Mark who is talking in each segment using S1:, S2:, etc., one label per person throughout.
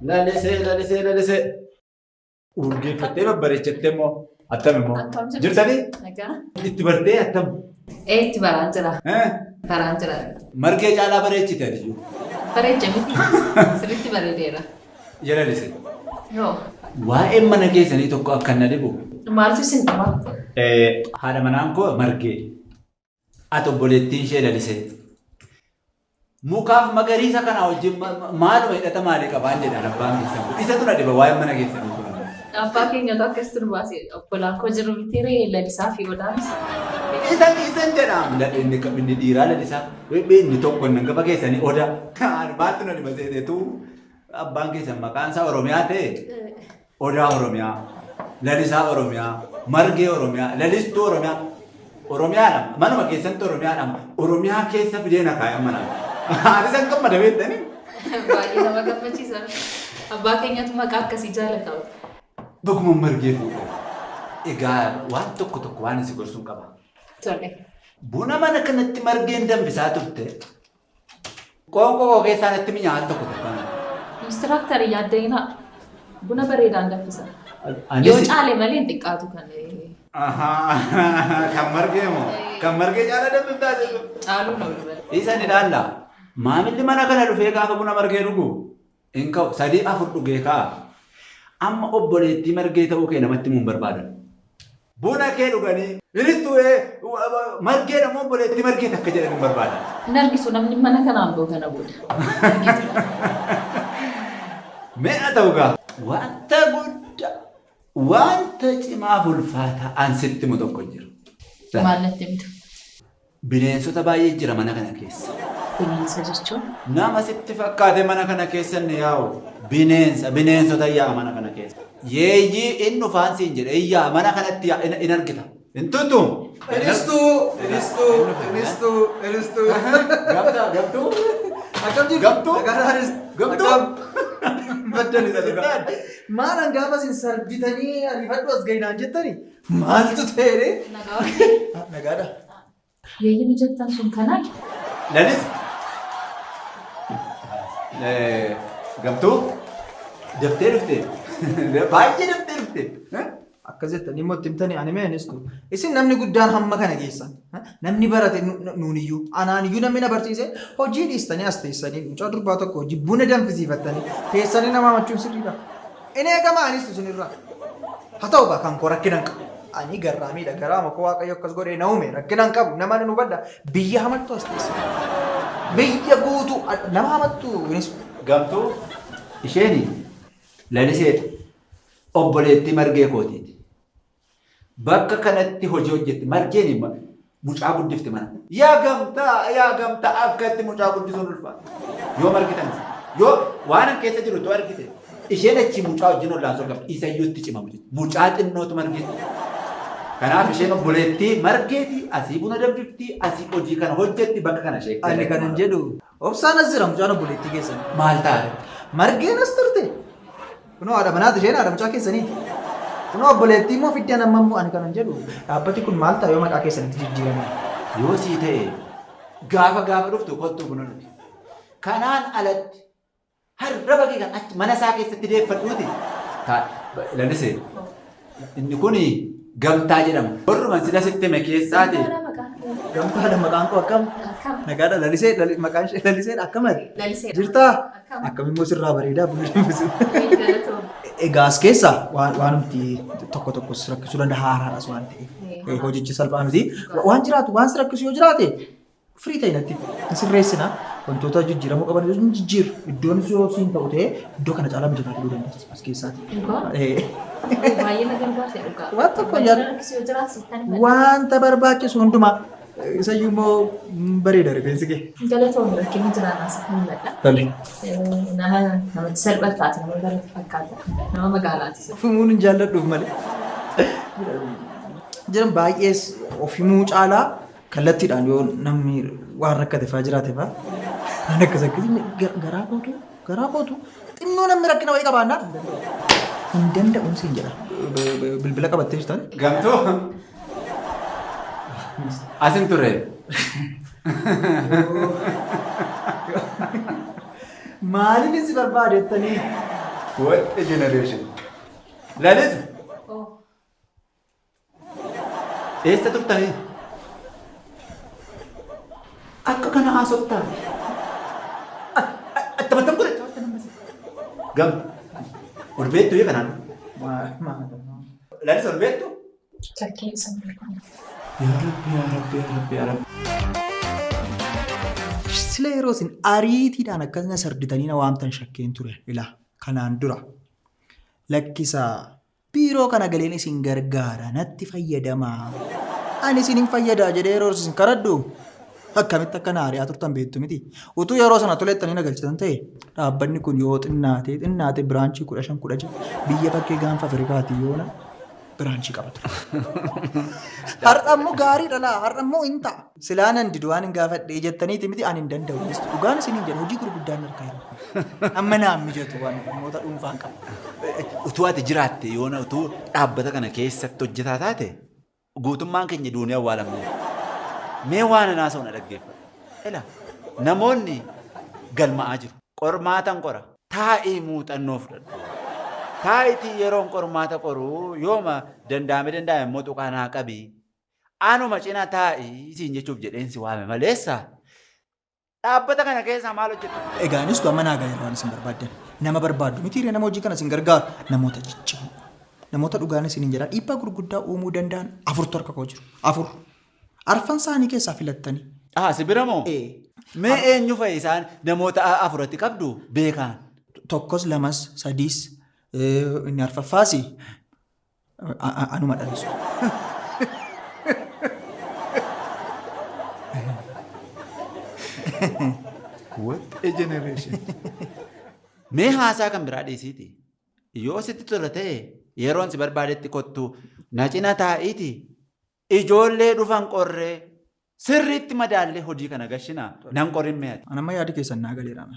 S1: Lalisee, lalisee, lalisee. Urgeeffattee babbareechattee immoo attam immoo? Jirtanii?
S2: Nagaa.
S1: Itti bartee attam?
S2: Ee, itti baraan jira. Baraan jira.
S1: Margee caalaa bareechite ati iyyuu.
S2: Bareecha miti. Sirriitti bareedeera.
S1: Yaa lalisee.
S2: Yoo.
S1: Waa'een mana keessanii tokko akka na dhibu.
S2: Maaltu isin dhiba?
S1: Haadha manaan koo Margee. Ati obboleettiin ishee lalisee. Mukaaf magariisa kana wajjin maaluma hidhata maalii qabaan jedhaan abbaan keessan kun. Isatu na dhiba waa'een mana keessanii kun.
S2: Abbaa keenyatu akkasitti nu baase. Obbolaan koo jiru miti ree lalisaa fi odaanis.
S1: Isan jedhaam. Inni dhiiraa lalisaa. Inni tokko inni hangafa keessanii odaa. Maaltu na dhiba seeteetu abbaan keessan maqaan isaa Oromiyaa ta'e Odaa Oromiyaa, Lalisaa Oromiyaa, Margee Oromiyaa, Lalistuu Oromiyaa. Oromiyaadha. Manuma keessatti Oromiyaadha. Oromiyaa keessa fidee na kaayan manaa. Ani san gammada beektanii?
S2: Baay'ee nama gammachiisa. Abbaa keenyatu maqaa akkasii jaalata.
S1: Baguma margee fuudhe. Egaa waan tokko tokko waan isin gorsuun qaba.
S2: Tole.
S1: Buna mana kanatti margeen danfisaa turte. Qoonqoo koo keessaa natti mi'aawan tokko tokko.
S2: Instructor yaaddeenaa. Buna bareedaan danfisa. Yoo caale malee hin xiqqaatu kan.
S1: Kan margee moo? Kan margee caala danfiftaa jechuudha.
S2: Caaluu na oolu malee.
S1: Isa ni ilaalla. Maamilli mana kana dhufee gaafa buna margee dhugu hin ka'u. 3 4 dhugee ka'a. Amma obboleettii margee ta'uu kee namatti himuun barbaadan. Buna kee dhuganii inistuu margee namoo obboleettii margee takka jedhan hin barbaadan.
S2: Hin argisu namni mana kanaan ba'u kana booda.
S1: Mi'a ta'u gaa. Wanta guddaa, wanta cimaa ulfaataa an sitti himu tokko jira.
S2: Maal natti himtu?
S1: Bineensota baay'ee jira mana kana keessa.
S2: Bineensa jechuun?
S1: Nama sitti fakkaate mana kana keessa inni yaa'u. Bineensa, bineensota yaa'a mana kana keessa. Yeeyyii inni dhufaan siin jedhe yaa'a mana kanatti yaa'a in argita. Hin tuttu.
S3: Inistuu, inistuu, inistuu, inistuu.
S1: Gamtaa, gamtuu.
S3: Akkam jirtu?
S1: Gamtuu.
S3: Nagaadhaanis.
S1: Gamtuu.
S3: Akkam? Baddani dhugaa. Maal an gaafa isin sarbitanii ariifadhu as gahinaan jettani? Maaltu ta'e?
S2: Nagaa.
S3: Nagaadha.
S2: Yeeyyiin jettan sun kanaa?
S1: Lalis. Gamtuu. Daftee dhufte. Baay'ee daftee dhufte.
S3: Akkas jettanii immoo itti himtanii ani mee anistu. Isin namni guddaan hamma kana geessan. Namni barate nuuniyyuu anaaniyyuu namni na barsiise hojii dhiistanii as teessanii mucaa durbaa tokko hojii buna danfisiifattanii teessanii nama hamachuun sirriidha. Inni eegama anistu isinirraa. Haa ta'u gaa kan koo rakkina hin qabu. Ani garraamiidha garaa makoo waaqayyo akkas godhee na uume rakkina hin qabu nama nu hubadha. Biyya hamattu as teesse. Biyya guutuu nama hamattu anistu.
S1: Gamtuu isheen laliseedha. Obboleettii margee kootiiti. Bakka kanatti hojii hojjette margeen mucaa guddifte mana. Yaa gamtaa, yaa gamtaa akkatti mucaa guddisuun ulfaata. Yoo margitan yoo waan an keessa jiru too argite isheen achi mucaa wajjin ollaansoo qabdi isa iyyuu itti cimamu jechuudha. Mucaa xinnootu margeeti. Kanaaf isheen obboleettii margeeti asii buna danfifti asii hojii kana hojjetti bakka kana ishee.
S3: Ani kanan jedhu obsaan as jira mucaan obboleettii keessan.
S1: Maal taate?
S3: Margeen as turte. Kunoo haadha manaati isheen haadha mucaa keessaniiti. Kunoo obboleettii immoo fiddeen amma immoo ani kanan jedhu dhaabbati kun maal ta'a yoo maqaa keessanitti jijjiirame?
S1: Yoo sii ta'e gaafa gaafa dhuftu kottuu buna dhugi. Kanaan alatti harraba kee kan achi mana isaa keessatti deeffadhuuti. Lalisee inni kun gamtaa jedhama. Warruma sila sitti hime keessaati.
S3: Gamtaadha maqaan koo akkam? Nagaadha lalisee maqaan ishee laliseedha akkam ati?
S2: Laliseedha.
S3: Jirtaa? Akkam immoo sirraa bareedaa buna danfisu. Egaa as keessa waanumti tokko tokkos rakkisuu danda'a haaraadhas waan ta'eef. Hojichi salphaa miti. Waan jiraatu waan si rakkisu yoo jiraate firii ta'e natti hin sirreessina. Wantoota jijjiiramuu qaban yoo hin jijjiirru iddoon yoo siin ta'u ta'e iddoo kana caalaa mijataa fiduu dandeessi as keessaati.
S2: Dhugaa? Baay'ee na gargaarte dhugaa.
S3: Waan tokko
S2: Wanti
S3: yaadu.
S2: rakkisu yoo jiraate sittan himadha.
S3: Wanta barbaachisu hundumaa isayyuu immoo bareeda rifeensi kee.
S2: Galatoomii rakkinni jiraannaa sitti mul'adha.
S3: Tole.
S2: Nama namatti salphataati nama barate fakkaata nama magaalaati.
S3: Fumuun hin jaalladhuuf malee. Jiran baay'ees of himuu caalaa Kallattiidhaan yoo namni waan rakkate fa'aa jiraate fa'aa waan akkas akkasii garaa kootu xinnoo namni rakkina wayii qabaannaan hin danda'uun siin jedha. Bilbila qabattee jirtan.
S1: Gamtuu asin turre.
S3: Maaliif si barbaadettanii?
S1: What a generation. Lalis. Eessa turtanii? Akka kana haasoftaa. Attamattam godhe. Gam. Ol beektu yoo kanaan. Lalis ol beektu?
S2: Shakkii isa beekamu.
S1: Yaa Rabbi, yaa Rabbi, yaa Rabbi, yaa Rabbi.
S3: Sila yeroo isin ariitiidhaan akkasuma sarditanii na waamtan shakkeen ture ilaa kanaan dura. Lakkisaa biiroo kana galeen isin gargaara natti fayyadamaa. Ani isin hin fayyadaa jedhee yeroo isin karadhu akkamitti akka na ari'aa turtan beektu miti. Utuu yeroo sana tolettanii na galchitan ta'e dhaabbanni kun yoo xinnaate biraanchii 15 16 biyya bakkee gaanfa Afrikaati yoona biraanchii qaba ture. Har'a immoo gaariidha laa har'a immoo hin ta'a. Silaa nan didu waan hin gaafadhee jettaniiti miti ani hin danda'u. Dhugaan isiniin jedha hojii gurguddaan harkaa jiru. Amma naan mijatu waan namoota dhuunfaan qaba.
S1: Utuu ati jiraatte yoona utuu dhaabbata kana keessatti hojjetaa taate guutummaan keenya duunee awwaalamne. Mee waan anaa sana dhaggeeffadhu. Ela namoonni galma'aa jiru. Qormaatan qora. Taa'ii muuxannoo fudhadhu. Taa'itii yeroon qormaata qoruu yooma danda'ame immoo tuqaa naa qabi. Anuma cina taa'ii siin jechuuf jedheen si waame maleessa. Dhaabbata kana keessaa maal hojjettu?
S3: Egaanis amma naa galeera waan isin barbaaddan. Nama barbaaddu miti nama hojii kana isin gargaaru namoota ciccimoo. Namoota dhugaan isin jedha dhiibbaa gurguddaa uumuu danda'an afurtu harka koo jiru. 4. Arfan isaanii keessaa filattanii.
S1: Si bira moo? Mee eenyu fa'i isaan namoota afuratti qabdu beekaan?
S3: 1 2 3 inni arfaffaasi anuma dhalistu.
S1: What a generation. Mee haasaa kan biraa dhiisiiti. Yoo sitti tola ta'e yeroon si barbaadetti kottu na cina taa'iiti. Ijoollee dhufan qorree sirriitti madaallee hojii kana gashinaa nan qorin mi'aati.
S3: Ani amma yaada keessan naa galeera.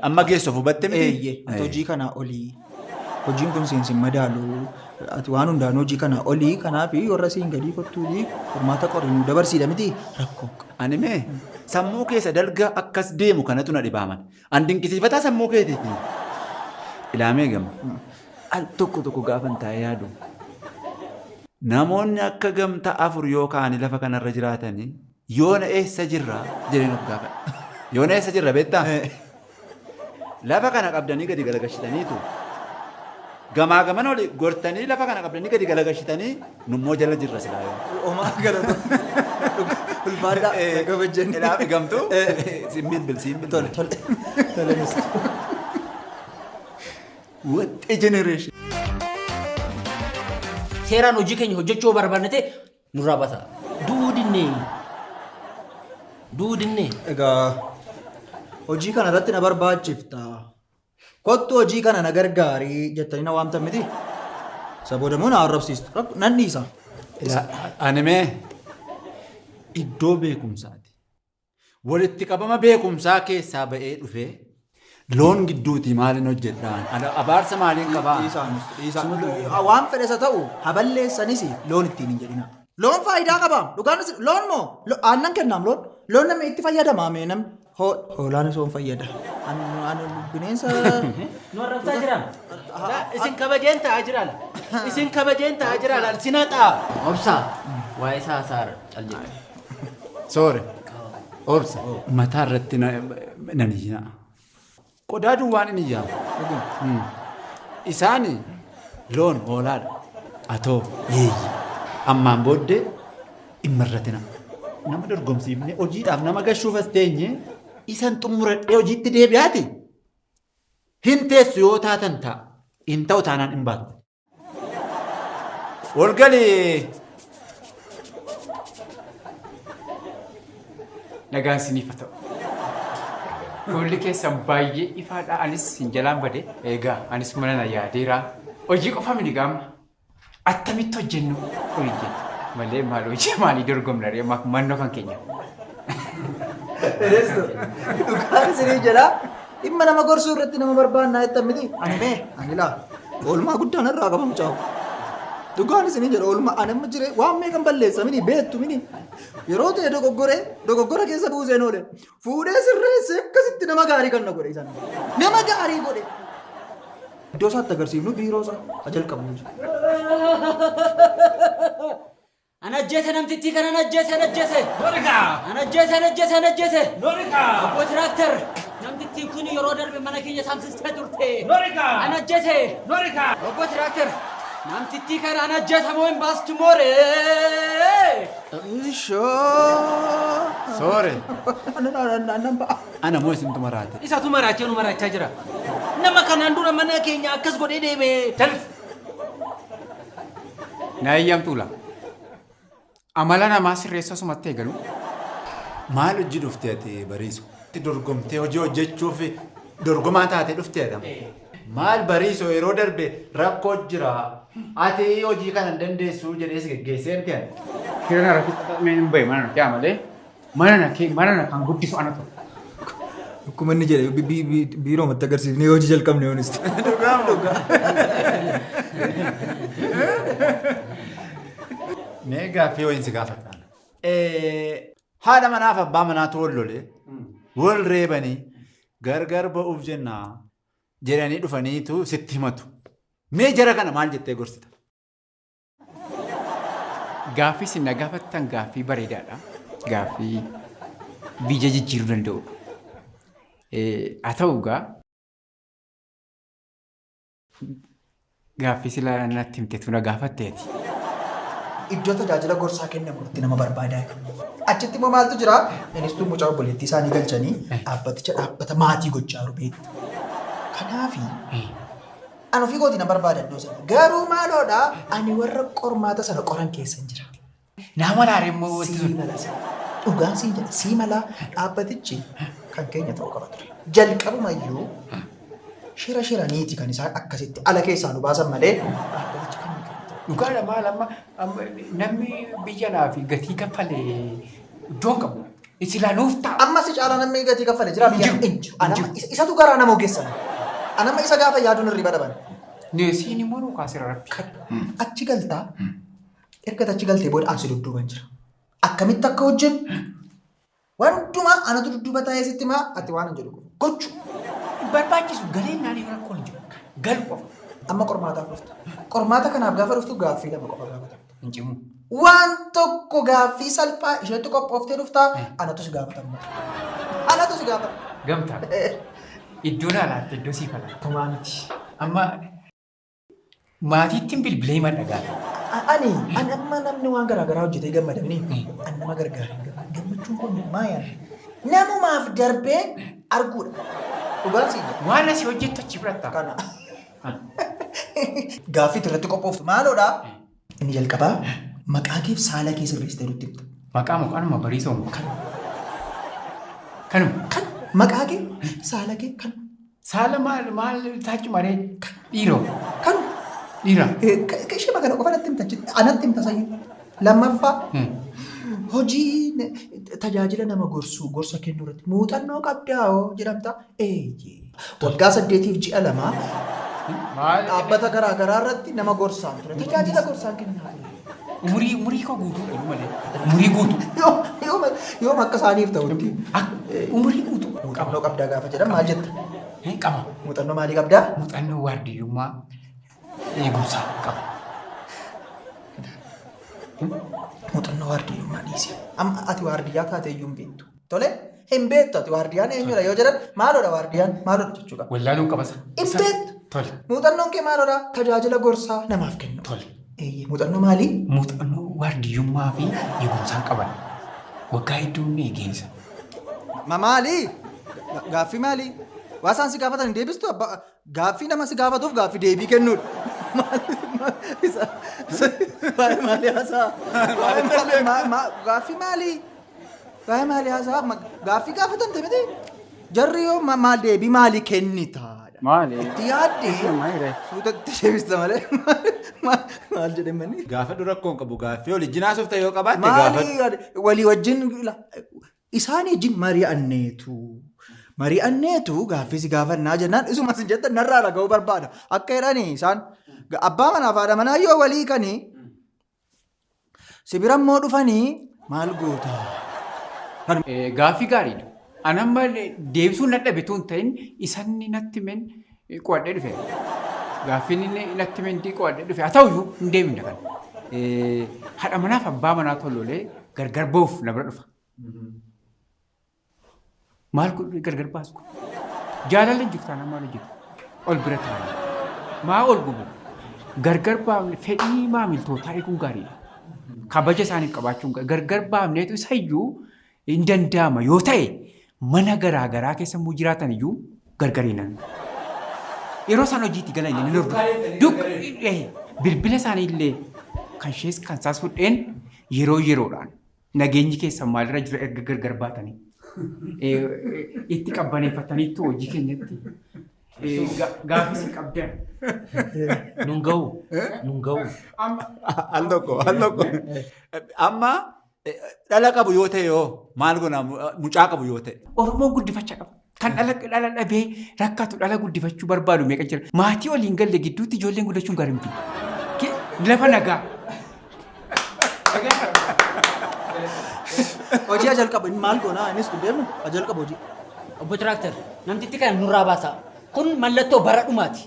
S1: Amma geessuuf hubatte miti?
S3: Eeyyee, ati hojii kanaa olii. Hojiin kun siin sin madaalu. Ati waan hundaan hojii kanaa olii kanaaf warra siin gadii kottuutii qormaata qorri nu dabarsiidha miti rakkoo.
S1: Ani mee sammuu keessa dalga akkas deemu kanatu na dhibaaman. An dinqisiifataa sammuu keetiiti. Ilaamee gama. Al tokko tokko gaafan taa'ee yaadu. Namoonni akka gamtaa 4 yookaan lafa kanarra jiraatanii yoona eessa jirra jedheen of gaafadha. Yoona eessa jirra beektaa? Lafa kana qabdanii gadi galagashitaniitu. Gamaa gaman oli gortanii lafa kana qabdanii gadi galagashitanii nummoo jala jirra silaa yoo.
S3: Omaa galata. Ulfaadhaa kabajjanni.
S1: Ilaaf gamtuu siin bilbil siin bilbil.
S3: Tole tole. Tole misti.
S1: What a generation.
S4: Seeraan hojii keenya hojjechuu barbaanne ta'e nurraa bata. Duudinne.
S3: Egaa hojii kana irratti na barbaachifta. Kottu hojii kana na gargaarii jettanii na waamtan miti. Isa booda immoo na arrabsiistu. Nan dhiisa.
S1: Ani mee iddoo beekumsaati. Walitti qabama beekumsaa keessaa ba'ee dhufee loon gidduutii maaliin hojjedhaan? Abaarsa maaliin qabaa?
S3: Dhiisa. Waan fedhes haa ta'u haballeessanis loon ittiin hin jedhina. Loon faayidaa qaba. Dhugaanis loon moo aannan kennaam loon? Loon namni itti fayyadamaa mee namni? Hoolaan osoo hin fayyada. Ani bineensa.
S4: Nu arrabsaa jiraan. Isin kabajeen taa'aa jiraan. Isin kabajeen taa'aa jiraan. Sinaa ta'a. Obsa. Waa'ee isaa hasaara cal jedhe.
S1: Soore. Obsa. Mataa irratti nan iyyina. Qodaa duwwaan inni ijaaru. Isaan loon hoolaadha. Atoo yeeyyi. Ammaan booddee dhimma irratti nama. Nama dorgomsiifne hojiidhaaf nama gashuuf as teenye isan xumuradhee hojiitti deebi'aati. Hin teessu yoo taatan ta'a. Hin ta'u taanaan hin baatu. Ol galii.
S5: Nagaan isiniif haa ta'u. Fuulli keessan baay'ee ifaadha. Anis hin jalaan bade. Egaa anis mana na yaadeera. Hojii qofa miti gaama. Attamitti hojjennu hojii jenna. Malee maal hojii maalii dorgomna ree mannoo kan keenya.
S3: Ereesto dhugaan isinii jedhaa dhimma nama gorsuu irratti nama barbaannaa jettan miti. Ani mee ani laa oolmaa guddaan irraa qaba mucaa. Dhugaan isinii jedha oolmaa ani amma jiree waan meeqan balleessa mini beektu mini. Yeroo ta'e dogoggora keessa buuseen oole. Fuudhee sirreessee akkasitti nama gaarii kan na godhe isaan. Nama gaarii godhe. Iddoo isaatti agarsiifnu biiroo isaa haa jalqabnu.
S4: Ana ajjeese namtittii kana ana ajjeese ana ajjeese. Ana ajjeese ana ajjeese ana ajjeese. Obbo Tiraaktar namtittiin kun yeroo darbe mana keenya saamsistee turte. Ana ajjeese. Obbo Tiraaktar namtittii kana ana ajjeese moo hin baastu mooree?
S3: Ishoo.
S1: Soore.
S3: Nan ba'a.
S1: Ana moo isintu maraate?
S4: Isatu maraachee nu maraachaa jira. Nama kanaan dura mana keenya akkas godhee deeme.
S5: Na eeyyamtuu laa. Amala namaa sirreessa osumatti eegalu.
S1: Maal hojii dhuftee ati bariisu? Dorgomtee hojii hojjechuuf dorgomaa taatee dhuftee adama. Maal bariisu yeroo darbe rakkoo jira. Ati hojii kana hin dandeessu jedhee si geggeessee miti ani.
S5: Kirana rakkoo xaxamee hin bahe mana na kee malee mana na kan guddisu ana ture.
S3: Akkuma inni jedhe biiroo matti agarsiifnee hojii jalqabne yoonis. Dhugaa dhugaa.
S1: Mee gaaffii wayiin si gaafadha. Haadha manaaf abbaa manaatu wal lolee wal reebanii gargar ba'uuf jennaa jedhanii dhufaniitu sitti himatu. Mee jara kana maal jettee gorsita?
S5: Gaaffii isin na gaafattan gaaffii bareedaadha. Gaaffii biyya jijjiiruu danda'udha. Haa ta'u egaa gaaffii silaa natti himteetu na gaafatteeti.
S3: Iddoo tajaajila gorsaa kennamu irratti nama barbaadaa jiru. Achitti immoo maaltu jira? Ministuun mucaa obboleettii isaanii galchanii dhaabbaticha dhaabbata maatii gochaa jiru beektu. Kanaafi ani ofii kootii na barbaada iddoo sana. Garuu maaloodha ani warra qormaata sana qoran keessa hin jira.
S5: Nama laaree immoo wanti sun.
S3: Sii mala sana. Dhugaan siin jedha sii mala dhaabbatichi kan keenya ta'uu qaba ture. Jalqabumayyuu shira shiraniiti kan isaan akkasitti ala keessaa nu baasan malee dhaabbatichi kan keenya ta'u.
S5: Dhugaadha maal amma namni biyya naa fi gatii kaffalee iddoo hin qabu. Isilaa nuuf ta'a.
S3: Amma si caalaa namni gatii kaffale jira biyya hin jiru. Isatu garaa nama ogeessan. Anamma isa gaafa yaaduun hirriba dhaban.
S5: Neesiin immoo nu kaasira rabbi.
S3: Achi galtaa erga achi galtee booda ansi dudduuban jira. Akkamitti akka hojjennu waan hundumaa anatu dudduuba taa'ee sitti maa ati waan hin jedhu gochuu.
S5: Barbaachisu galeen naanii rakkoon hin jiru. Galu qofa.
S3: Amma qormaataaf dhufta. Qormaata kanaaf gaafa dhuftu gaaffii lama qofa gaafata.
S5: Hin cimu.
S3: Waan tokko gaaffii salphaa isheetti qophooftee dhuftaa anatu si gaafatama. Anatu si gaafatama.
S5: Gamtaa. Iddoo naa laatte iddoo siif laata.
S3: Tumaa miti.
S5: Amma maatiitti bilbilee himan dhagaa.
S3: Ani amma namni waan garaagaraa hojjetee gammadamini ani nama gargaaree gammachuun kun maa yaada? Namumaaf darbee arguudha. Dhugaan siin jedha.
S5: Waan asii hojjettu achi fudhatta.
S3: Kana. Gaaffii irratti qophooftu maaloodha? Inni jalqabaa maqaa keef saala kee sirreessitee nutti himta.
S5: Maqaa maqaanuma bariisoo Kanuma.
S3: Kan maqaa kee saala kee kan.
S5: Saala maal maal taachu maree dhiiroo.
S3: Kan.
S5: Dhiira.
S3: Ishee kana qofa natti himta anatti himta sayyuu. Lammaffaa hojii tajaajila nama gorsuu gorsa kennuu irratti muuxannoo qabdaa hoo jedhamta. Eeyyee. Waggaa 8 fi ji'a 2 dhaabbata garaa garaa irratti nama gorsaan ture. Tajaajila gorsaan kennaa ture.
S5: Umurii koo guutuu jedhu malee. Umurii guutuu.
S3: Yoom akka isaaniif ta'utti.
S5: Umurii guutuu.
S3: Muuxannoo qabdaa gaafa jedhan maal jetta?
S5: Qaba.
S3: Muuxannoo maalii qabdaa?
S5: Muuxannoo waardiyyummaa eegumsaa qaba.
S3: Muuxannoo waardiyyummaa dhiisi. Amma ati waardiyyaa taate iyyuu hin beektu. Tole hin beektu ati waardiyyaan eenyudha yoo jedhan maaloodha waardiyyaan maaloodha jechuu qaba.
S5: Wallaaluun qabasa.
S3: Hin beektu.
S5: Tole.
S3: Muuxannoon kee maaloodha? Tajaajila gorsaa namaaf kennu.
S5: Tole.
S3: Muuxannoo maalii?
S5: Muuxannoo waardiyyummaa fi eegumsaan qaban. Waggaa hedduu ni eegeensa.
S3: Maali? Gaaffii maali? Waa isaan si gaafatan hin deebistu? Gaaffii nama si gaafatuuf gaaffii deebii kennuudha. Waa'ee maalii haasaa? Gaaffii maalii? Waa'ee maalii haasaa? Gaaffii gaafatamte miti? Jarri yoo maal deebii maalii kennita?
S5: Maali?
S3: Itti yaaddee suutatti deebista malee. Maal jedhamani?
S1: Gaafa dura rakkoon qabu gaaffii olii jinaasuuf ta'e yoo qabaatte gaafa.
S3: Maali walii wajjin isaan wajjin mari'anneetu. Mari'anneetu gaaffii si gaafannaa jennaan isuma sin jettan narraa dhaga'uu barbaada. Akka jedhani isaan abbaa manaa fi haadha manaa yoo walii kanii si bira immoo dhufanii maal goota?
S5: Gaaffii gaariidha. Ani amma deebisuun dadhabe tun ta'in isaan natti men qo'adhee dhufe. Gaaffiin inni natti men qo'adhee dhufe haa ta'uyyuu hin deemne kana. Haadha manaaf abbaa manaa tololee gargar ba'uuf na bira dhufa. Maal gargar baasu? Jaalalli hin jirtu taanaan maal hojjetu? Ol bira taa'anii. Maa ol gubu? Gargar baafne fedhii maamiltootaa eeguun gaariidha. Kabaja isaaniif qabaachuun gargar baafneetu isayyuu hin danda'ama yoo ta'e mana garaa garaa keessa immoo jiraatan iyyuu gargar hin hannu. Yeroo isaan hojiitti galan inni hordofu. Duk bilbila isaanii illee kan ishees kan isaas fudheen yeroo yeroodhaan nageenyi keessan maalirra jira erga gargar baatanii itti qabbaneeffataniitu hojii keenyatti gaaffii si qabdan.
S4: Nun ga'u. Nun ga'u.
S1: Al tokko al tokko. Amma dhala qabu yoo ta'e yoo maal goona mucaa qabu yoo ta'e.
S5: Oromoon guddifachaa qaba. Kan dhala dhabee rakkatu dhala guddifachuu barbaadu meeqa jira. Maatii waliin galle gidduutti ijoolleen guddachuun gaarii miti. Lafa nagaa.
S3: Hojii ajalqabu maal goona innis deemnu ajalqabu hojii.
S4: Obbo Tiraaktar namtitti kana nurraa baasaa. Kun mallattoo bara dhumaati.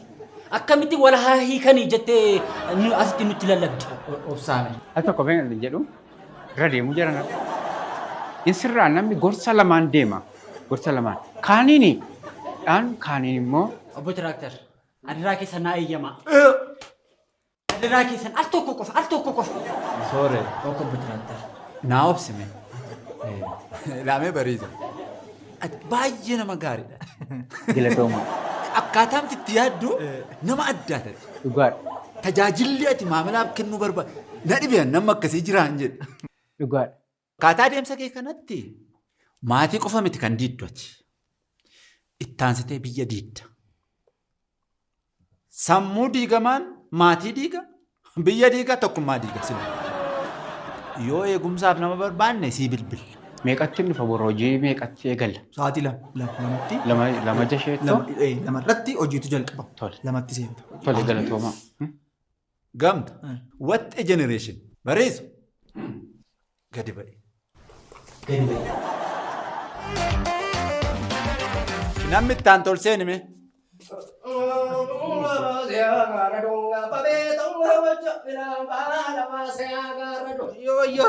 S4: Akkamitti wal haa hiikanii jettee asitti nutti lallabdi.
S5: Obsaame. Al tokko beekna jedhu irra deemuu jira na. Insirraa namni gorsa lamaan deema. Gorsa lamaan. Kaaniin dhaan kaaniin immoo.
S4: Obbo Tiraaktar adiraa keessan naa eeyyamaa. Adiraa keessan al tokko qofa al tokko qofa.
S1: Soore.
S4: Tokko obbo Tiraaktar.
S1: Naa obsime. Laamee bariisa. Ati baay'ee nama gaariidha.
S5: Galatooma.
S1: Akkaataan itti yaaddu nama addaa ta'e.
S5: Dhugaadha.
S1: Tajaajilli ati maamilaaf kennuu barbaadu. Na dhibeen nama akkasii jira hin jedhu.
S5: Dhugaadha.
S1: Akkaataa adeemsa kee kanatti maatii qofa miti kan diiddu ati. Ittaansitee biyya diidda. Sammuu diigamaan maatii diiga, biyya diiga, tokkummaa diiga sila. Yoo eegumsaaf nama barbaanne sii bilbilla.
S5: Meeqatti dhufa boroo hojii meeqatti eegalla?
S3: Sa'aatii lamatti.
S5: Lama jasheettoo?
S3: Lamarratti hojiitu jalqaba.
S5: Tole.
S3: Lamatti seenta.
S5: Tole galatooma.
S1: Gamta. What a generation. Bareesu. Gadi ba'i.
S4: Gadi ba'i.
S1: Namni ittaan tolseen hime.
S3: Yo.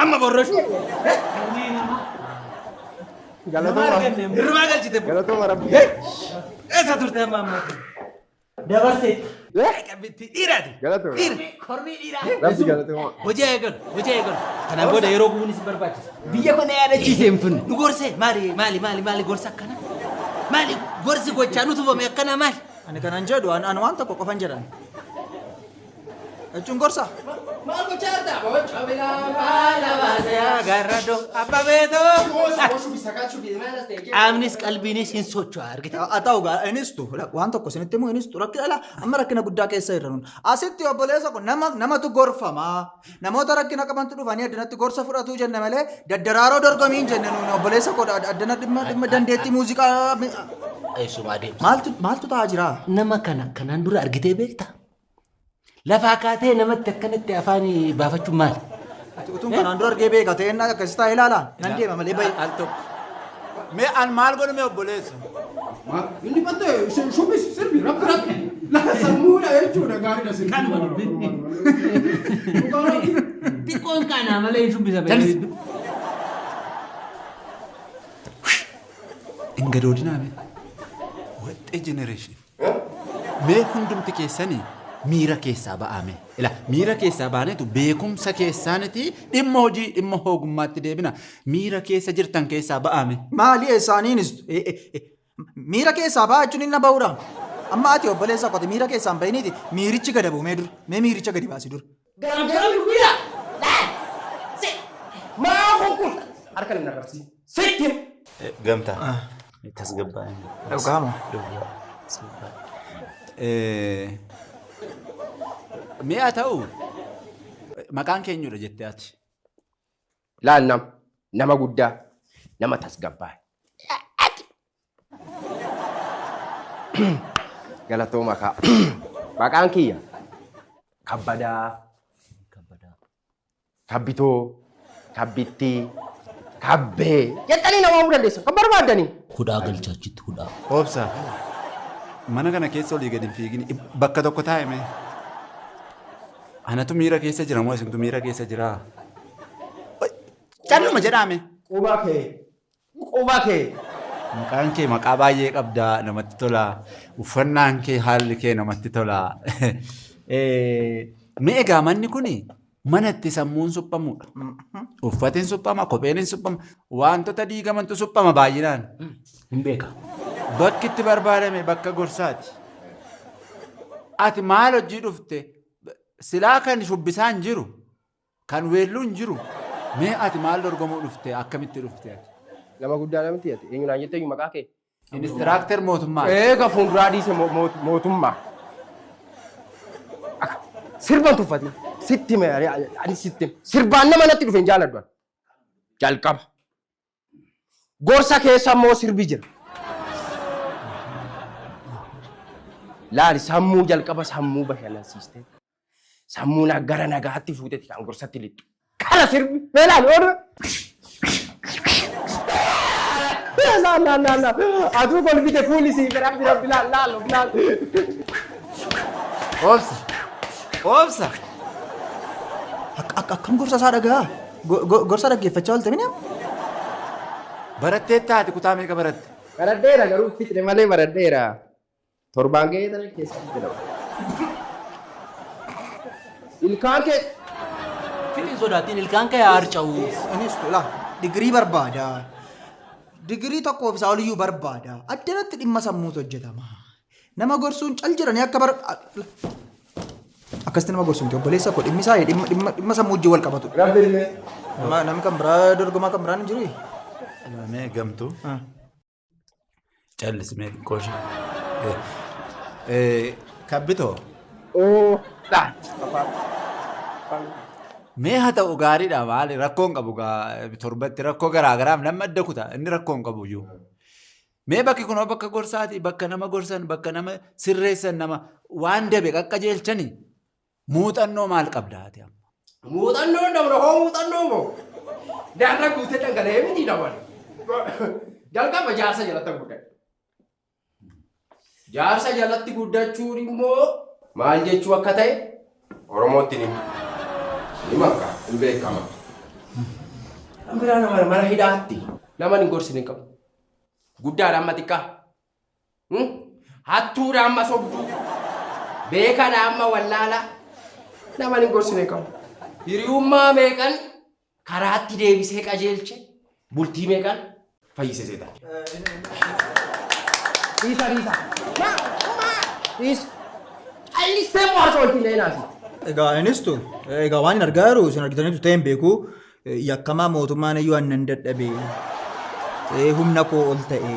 S6: Amma borroshu. Hirmaa galchite.
S7: Galatoo rabbi.
S6: Eessa turte amma amma?
S4: Dabarsee.
S6: Dhiiraati.
S7: Galatoo.
S4: Kormii dhiiraa.
S7: Rabbi galatoo.
S6: Hojii eegalu. Hojii eegalu. Kanaan booda yeroo gubuun isin barbaachisa.
S4: Biyya kana yaadachiiseen tun.
S6: Nu gorsee maali maali maali maali gorsa akkana? Maali gorsi gochaa nu tufame akkana maali?
S3: Ani kanan jedhu ani waan tokko qofan jedhan. Jechuun gorsa.
S6: Maal gochaa jirta? Bocha bilaa baala baasee garradoo abba beetoo. Qaamnis qalbiinis hin socho'a argite.
S3: Haa ta'u gaa innis tu waan tokko isinitti himu innis tu rakkina dhala amma rakkina guddaa keessa jirra nun. Asitti obboleessa kun namatu gorfama. Namoota rakkina qabantu dhufanii addanatti gorsa fudhatu jenne malee daddaraaroo dorgomii hin jenne nuun obboleessa koo addana dhimma dandeettii muuziqaa.
S6: Eessumaa deemsa.
S3: Maaltu ta'aa jira?
S6: Nama kana kanaan dura argitee beektaa? Lafaa kaatee namatti akkanatti afaan baafachuun maali?
S3: Utuun kanaan dura argee beeka ta'een akkasii taa'ee ilaalaan nan deema malee bayi.
S1: Al tokko. Mee an maal godhu mee obboleessa?
S7: Inni battee shubbis sirbi rabbi rabbi. Lafa sammuudha jechuudha gaariidha sirbi.
S6: Kanuma dubbiin. Xiqqoon kanaa malee hin shubbisa.
S1: Hin gadoodinaa mee? What a generation. Mee hundumti keessanii miira keessaa ba'ame. Ila miira keessaa baanetu beekumsa keessaaniti dhimma hojii dhimma ogummaatti deebina. Miira keessa jirtan keessaa ba'ame.
S3: Maali isaaniinis miira keessaa ba'aa jechuun inni ba'uudha. Amma ati obboleessa qote miira keessaan bahiniiti miirichi gada bu'umee dur. Mee miiricha gadi baasi dur.
S7: Garam guyyaa. Maa kun harka namni arrabsi. Sitti.
S1: Gamtaa. Tasgabbaa.
S3: Dhugaama.
S1: Mee haa ta'u maqaan keenyudha jettee ati.
S7: Laal nama guddaa nama tasgabbaa. Galatoo maqaa. Maqaan kiyya Kabbadaa, Kabbitoo, Kabbittii, Kabbee jettanii nama waamuu dandeessan kan barbaaddanii.
S6: Hudhaa galchaachitti hudhaa.
S1: Obsa. Mana kana keessa olii gadi hin fiigini bakka tokko taa'e mee. Anatu miira keessa jira moo isintu miira keessa jiraa? Calluma jedhame.
S7: Quba kee. Quba kee.
S1: Maqaan kee maqaa baay'ee qabda namatti tola. Uffannaan kee haalli kee namatti tola. Mee egaa manni kuni mana itti sammuun suphamudha. Uffatiin suphama, kopheen hin suphama, wantoota diigamantu suphama baay'inaan.
S6: Hin beeka.
S1: Bakki itti barbaadame bakka gorsaati. Ati maal hojii dhufte? Silaa kan shubbisaan jiru, kan weelluun jiru, mee ati maal dorgomuu dhufte? Akkamitti dhufte ati?
S7: Nama guddaa namatti ati eenyu naan jettee maqaa kee?
S1: Inistiraakter mootummaa.
S7: Eega fuulduraa dhiise mootummaa. Sirban tuffati. Sitti ani sitti sirbaan nama natti dhufe hin jaaladhu. Jalqaba. Gorsa keessa immoo sirbi jira. Laali sammuu jalqaba sammuu bashannansiiste. Sammuun gara nagaatti fuuteeti kan gorsatti lixxu. Kana sirbi mee laali oolu. La la la la. Aduu kolfite fuulli sii bira bira laal laal laal.
S1: Obsa. Obsa.
S3: Akkam gorsa isaa dhagaa? Gorsa dhaggeeffachaa oolte mini?
S1: Barattee taate kutaa meeqa baratte?
S7: Baradheera garuu fixne malee baradheera. Torbaan ga'ee tana keessa jira. Ilkaan kee
S4: Fixin sodaatiin ilkaan kee haa harca'u.
S3: Anis tola digirii barbaada. Digirii tokkoof isaa oliyyuu barbaada. Addanatti dhimma sammuutu hojjetama. Nama gorsuun cal jedhanii akka akkasitti nama gorsuun obboleessa koo dhimmi isaa dhimma sammuu wajjin wal qabatu. Namni kan biraa dorgomaa kan biraan hin jiru.
S1: Mee gamtuu. Callismee xiqqoo ishee. Kabbitoo. Mee haa ta'u gaariidha maali rakkoo hin qabu torbatti rakkoo garaa garaaf nama adda kuta inni rakkoo hin qabu iyyuu. Mee bakki kunoo bakka gorsaati bakka nama gorsan bakka nama sirreessan nama waan dabe qaqqajeelchani muuxannoo maal qabda ati amma?
S7: Muuxannoo dabra hoo muuxannoo moo? Daarra guutee dhangala'ee miti dabale. Jalqaba jaarsa jalatti guddadhe. Jaarsa jalatti guddachuun immoo maal jechuu akka ta'e Oromootti ni maka hin beekama. Kan biraa nama mana hidhaatti nama hin gorsine hin qabu. Guddaadha amma xiqqaa. Hattuudha amma sobduu. Beekaadha amma wallaalaa. Nama hin gorsine hin qabu. Hiriyummaa meeqan karaatti deebisee qajeelche bultii meeqan fayyise seetan. Dhiisa dhiisa. Dhiisa. Callisee mo'aasa wajjin leenaasi.
S3: Egaa innis tu egaa waan hin argaa jiru isin argitaniitu ta'e hin beeku yakkamaa mootummaan iyyuu aannan dadhabe humna koo ol ta'e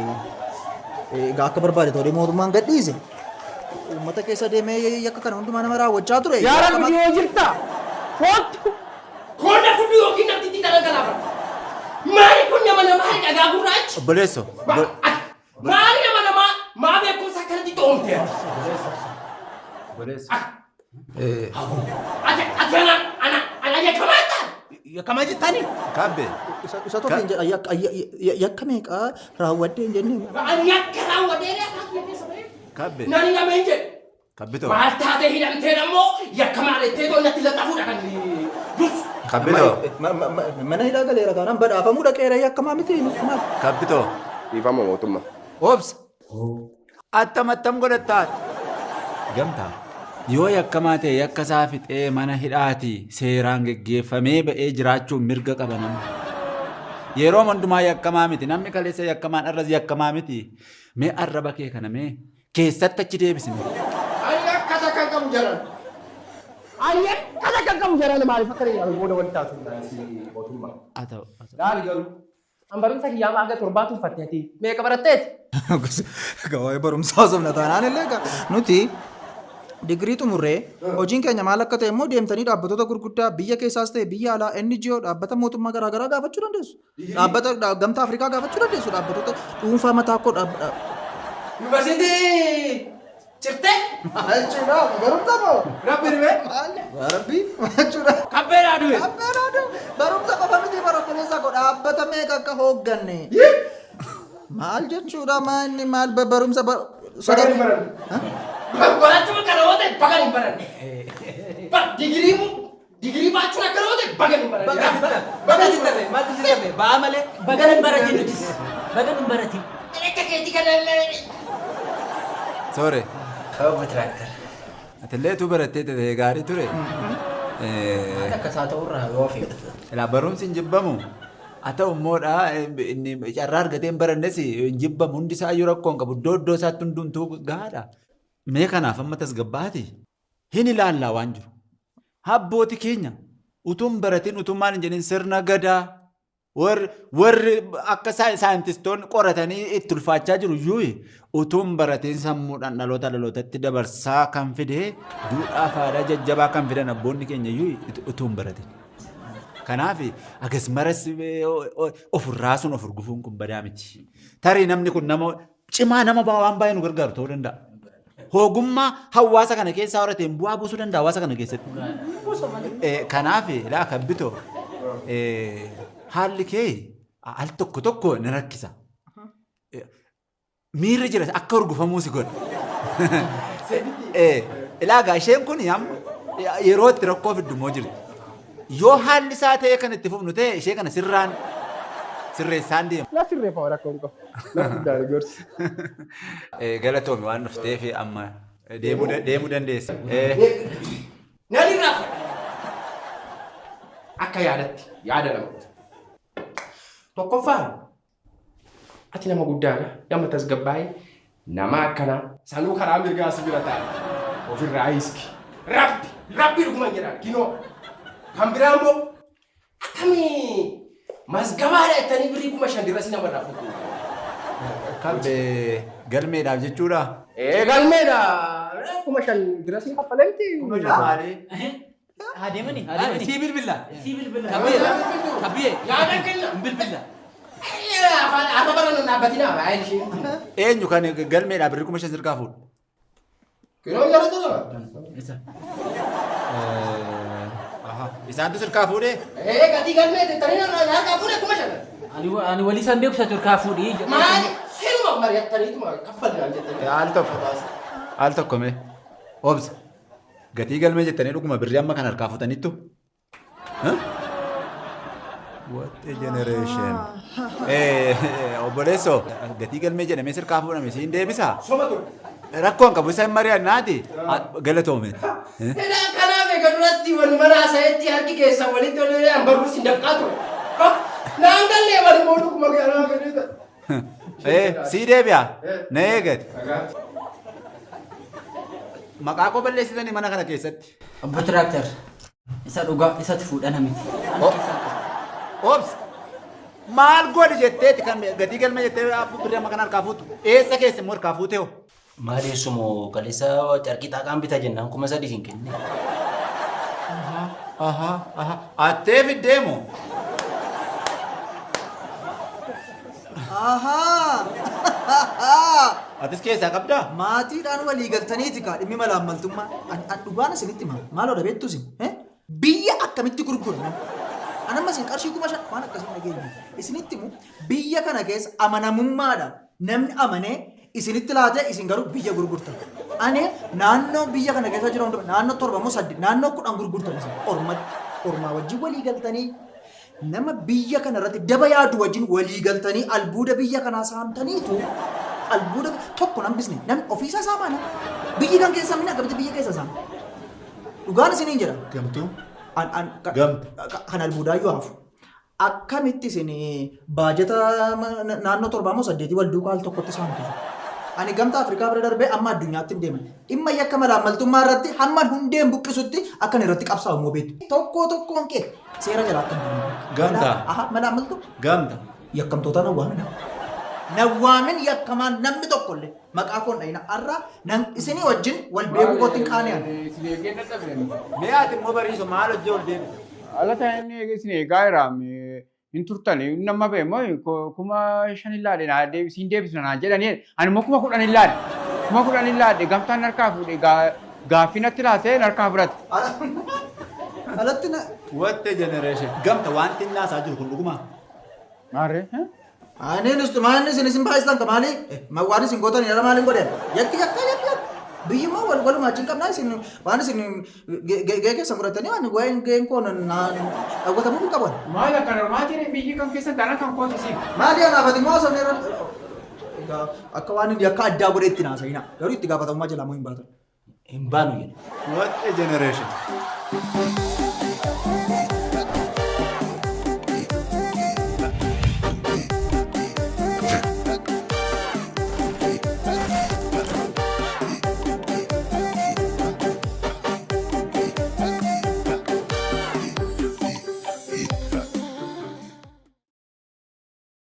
S3: egaa akka barbaade tolee mootummaan gadhiise uummata keessa deemee yakka kana hundumaa nama raawwachaa ture.
S7: Yaa Rabbi yoo jirta kootu koona fudhu yookiin namtitti kana galaafata. Maali kun nama namaa dhagaa gurraachi?
S1: Obboleesso.
S7: Maali nama namaa maa beekumsa akkanatti to'omte?
S1: Obboleesso.
S7: Ati ana ana ana yakkamaa jettaa?
S6: Yakkamaa jettani?
S1: Kabbe.
S3: Isa tokko hin jedha yakka meeqa raawwadde hin jennee.
S7: Ani yakka raawwadee akka
S1: Kabbe.
S7: Nani nama hin jedhu.
S1: Kabbitoo.
S7: Maal taatee hidhamtee ammoo yakkamaa jettee natti laxafuudha kan dursu.
S1: Kabbitoo.
S3: Mana hidhaa galeera taanaan badhaafamuu dhaqeera yakkamaa miti maal.
S1: Kabbitoo.
S7: Dhiifama mootummaa.
S1: Obsa. Attam attam godhattaa. Gamtaa. Yoo yakkamaa ta'e yakka isaa fixee mana hidhaati seeraan geggeeffamee ba'ee jiraachuun mirga qaba namni. Yeroo hundumaa yakkamaa miti. Namni kaleessa yakkamaan arras yakkamaa miti. Mee arraba kee kana mee keessatti achi deebisne.
S7: Ani akkasa kan qabu jaran. Ani akkasa kan qabu jaran maaliif akka inni booda wal taatu mootummaa.
S1: Haa ta'u.
S7: Laali garuu. An barumsa kiyyaa haga torbaatu uffatteeti. Meeqa baratteeti?
S3: Waa'ee barumsaa osoo hin taanaan illee nuti digirii xumurree hojiin keenya maal akka ta'e immoo deemtanii dhaabbattoota gurguddaa biyya keessaas ta'e biyya alaa NGO dhaabbata mootummaa garaagaraa gaafachuu dandeessu. Dhaabbata gamtaa Afrikaa gaafachuu dandeessu. Dhaabbattoota dhuunfaa mataa koo dhaabbata.
S7: Yuunivarsiitii cirtee?
S3: Maal jechuudha? Barumsa moo?
S7: Rabbi dhibee?
S3: Rabbi maal jechuudha?
S5: Kabbeedhaa du'e.
S3: Kabbeedhaa du'e. Barumsa qofa miti barumsa koo dhaabbata meeqa akka hoogganne. Maal jechuudha maanni maal barumsa
S7: Bagan hin baranne. Barachuun kana yoo ta'e bagan hin baranne. Digirii baachuun akkana yoo ta'e bagan hin baranne.
S4: Bagan hin baranne. Maaltu si dhabe? Ba'aa malee. Bagan hin baratin nutis. Bagan hin baratin.
S7: Akka keetii kana illee.
S1: Soore.
S6: Obbo Tiraaktar.
S1: Atillee tu barattee ta'e gaarii ture.
S7: Akka isaa ta'urraa yoo feetu.
S1: Ilaa barumsi hin jibbamu. Haa ta'u immoodha inni carraa argatee hin barannes hin jibbamu hundi isaa iyyuu rakkoo hin qabu iddoo iddoo isaatti hundumtuu gahaadha. Mee kanaaf amma tasgabbaati hin ilaallaa waan jiru. Abbooti keenya utuu hin baratin utuu maal hin jedhin sirna gadaa warri akka saayintistoonni qoratanii itti ulfaachaa jiru iyyuu utuu hin baratin sammuudhaan dhaloota dhalootatti dabarsaa kan fide duudhaa fi aadaa jajjabaa kan fidan abboonni keenya iyyuu utuu hin baratin. Kanaaf agas maras ofirraa sun of urgufuun kun badaa miti. Tarii namni kun nama cimaa nama waan baay'ee nu gargaaru ta'uu danda'a. Ogummaa hawaasa kana keessaa horateen bu'aa buusuu danda'a hawaasa kana keessatti. Kanaaf laa kan bitoo haalli kee al tokko tokko ni rakkisa. Miirri jira akka urgufamuu si godha. Ilaagaa isheen kun yeroo itti rakkoo fiddu jirti. Yoo haalli isaa ta'e kan itti fufnu ta'e ishee kana sirraan sirreessaan deema.
S7: Na sirreeffama rakkoo hin qabu. Na guddaa gorsi.
S1: Galatoomi waan dhufteef amma deemuu dandeessa.
S7: Naan irraa akka yaadatti yaada nama. Tokkoffaan ati nama guddaadha nama tasgabbaa'e nama akkanaa sanuu karaa mirgaa si bira taa'e ofirraa hiiski. Rabbi rabbi dhuguma jedha kinoo. Kan biraa immoo akkamii masgabaadha jettanii birrii 5,000 dirrasii namarraa fuutu.
S1: Kabbee galmeedhaaf jechuudha.
S7: Ee galmeedha. 5,000 dirrasii kaffalamti.
S1: 5,000 maali?
S4: Haa deemani.
S1: Sii bilbila.
S4: Sii bilbila.
S6: Kabbee.
S7: Yaada kenna.
S6: Bilbila.
S7: Afaan arba baran dhaabbatinaa baay'een ishee.
S1: Eenyu kan galmeedhaaf birrii 5,000 sirkaa fuudhu?
S7: Kinoo jara jala.
S1: Isaantu sirkaa fuudhee?
S7: Ee gatii galmee jettanii harkaa fuudhee 5,000.
S4: Ani walii isaan beeku turkaa fuudhii.
S7: Maali siruma mari'attaniituma kaffalnaan jettanii.
S1: Al tokko mee obsa gatii galmee jettanii dhuguma birrii amma kan harkaa fuutaniittu. What a generation. Obboleessoo gatii galmee jedhamee sirkaa fuudhame siin deebisaa?
S7: Soma ture.
S1: Rakkoon qabu isaan mari'annaati galatoome.
S7: Kanaaf egaa duratti wanuma haasa'etti harki keessan walitti olee an barruus hin dafqaa ture. Naan gallee wal immoo dhuguma kanaa fedhita.
S1: Sii deebi'a. Na eegate. Maqaa koo balleessitanii mana kana keessatti.
S4: Obbo Tiraaktar isa dhugaa isatti fuudhana miti.
S1: Obsa maal godhi jetteeti kan gatii galmee jettee birrii amma kana harkaa fuutu. Eessa keessa immoo harkaa fuute hoo?
S6: Maal eessumoo kaleessa carqii xaaqaan bitaa jennaan 3,000 hin kenne.
S1: Attee fiddeemu. Atis keessaa qabdaa?
S3: Maatiidhaan walii galtaniiti kaa dhimmi malaammaltummaa. Ani dhugaan isinitti hima. Maaloo dhabeettu isin? Biyya akkamitti gurguru namni? Ani amma isin qarshii 5,000 waan akkasii dhageenye. Isinitti himu biyya kana keessa amanamummaadhaan namni amanee isinitti laatee isin garuu biyya gurgurtan. Ani naannoo biyya kana keessa jiran hundumaa naannoo 7 moo 8 naannoo 10 gurgurtan isin ormatti ormaa wajjin walii galtanii nama biyya kana irratti daba yaadu wajjin walii galtanii albuuda biyya kanaa saamtaniitu Albuuda tokko nan bisne namni ofiisaa saamaana. Biyyi kan keessa mina akkamitti biyya keessa saama. Dhugaan isiniin jedha.
S1: Gamtuu.
S3: Gamta. Kan albuudaayyuu hafu. Akkamitti isin baajata naannoo 7 moo 8 wal duukaa al tokkotti saamtu. Ani gamta Afrikaa bira darbee amma addunyaatti hin deeman. Dhimma yakka malaammaltummaa irratti hamma hundeen buqqisutti akkan irratti qabsaa'u immoo beektu. Tokko tokkoon kee seera jalaa akka hin deemne.
S1: Gamta.
S3: Aha, malaammaltuu.
S1: Gamta.
S3: Yakkamtoota na waamina. Na waamin yakkamaan namni tokkollee maqaa koon dhayina. Har'a nan isinii wajjin wal beekuu kootti hin qaane ani.
S5: Isin eegee dadhabeen.
S1: Mee ati immoo bariisu maal hojii ol deebite?
S5: Ala ta'een isin eegaa jira. Hin turtan nama ba'e immoo 5,000 ilaale naa deebisiin deebisna naan jedhanii ani immoo 10,000 ilaale. 10,000 ilaale gamtaan harkaa fuudhe gaaffii natti laatee harkaa fudhate.
S3: Alatti na.
S1: What a generation. Gamta wanti inni haasaa jiru kun dhugumaa?
S5: Maarree?
S3: Ani nustu maanni isin isin baay'isan ka maali? Waan isin gootan yara maaliin godhan? Yakki yakka yakki yakka. Biyyi immoo wal walumaa wajjin qabnaa isin waan isin gahee keessan fudhatanii waan waa'een gaheen koo dhawwatamuu hin qaban.
S5: Maal akka normaatiin biyyi kan keessan taanaan kan kooti siin.
S3: Maali anaafati immoo osoo irra egaa akka waan inni akka addaa godhe itti naasa'ina. Garuu itti gaafatamummaa jalaa immoo hin baatan.
S6: Hin baanu jedhe.
S1: What a generation.